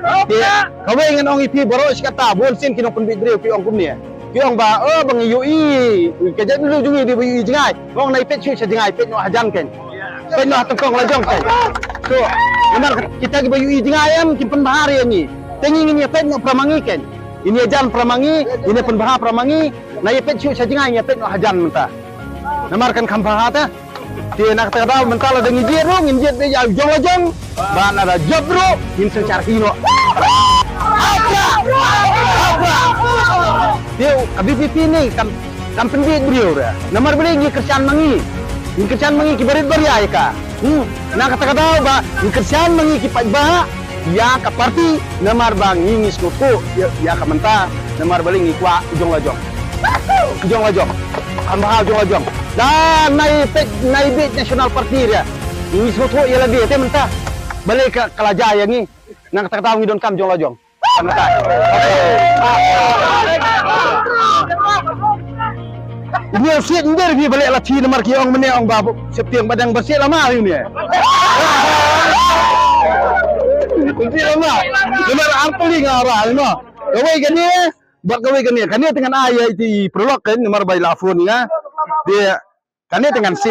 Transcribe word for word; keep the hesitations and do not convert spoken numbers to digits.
Te kawei ngan ong ïa phi baroh shi katta, bun sien ki nongpynbiej briew ki ong kumne. Ki ong ba, oh, ba ngi ïohi ka jaitbynriew jong ngi dei ba ïohi jngai. Ong na ïa peit shuh sha jngai, peit noh hajan kan. Peit noh ha tyngkong la jong kan. So, namar kita kiba ïohi jngai em kin pynbha ïa ngi. Te ngi ngin ïa peit noh para ma ngi kan. Ngin ïa jan para ma ngi, ngin ïa pynbha para ma ngi. Na ïa peit shuh sha jngai, ngin ïa peit noh hajan mynta. Namar kan kham bha te. Te na kata ka daw mynta lada ngi jied ruh ngin jied beit ïa u jong la jong. Ba lada jop ruh ngin synshar hi noh. Te ka V P P ne kam, kam pynbiej briew re. Namar balei ngi kyrshan ma ngi. Ngi kyrshan ma ngi kiba rit baria ïa ka. Hmm. Na kata ka daw ba ngi kyrshan ma ngi ki paidbah ïa ka party namar ba ngi ngi sngewthuh ïa, ïa ka mynta namar balei ngi kwah u jong la jong. U jong la jong. Kham bha u jong la jong. Da nai peit nai beit National Party ria. Ngi sngewthuh ïa lade te mynta. Balei ka, ka la jia ïa ngi. Na kata ka daw ngi donkam jong la jong. Ngi siat nder ngi balei la thi namar ki ong mene ong ba septieng badang ba siat lama ni. Siat lama. Namar artylli nga ra no. Kawei kane, bad kawei kane, kane te ngan ai ïa iti paralok kan namar ba i la phone nga. Te kane te ngan siat.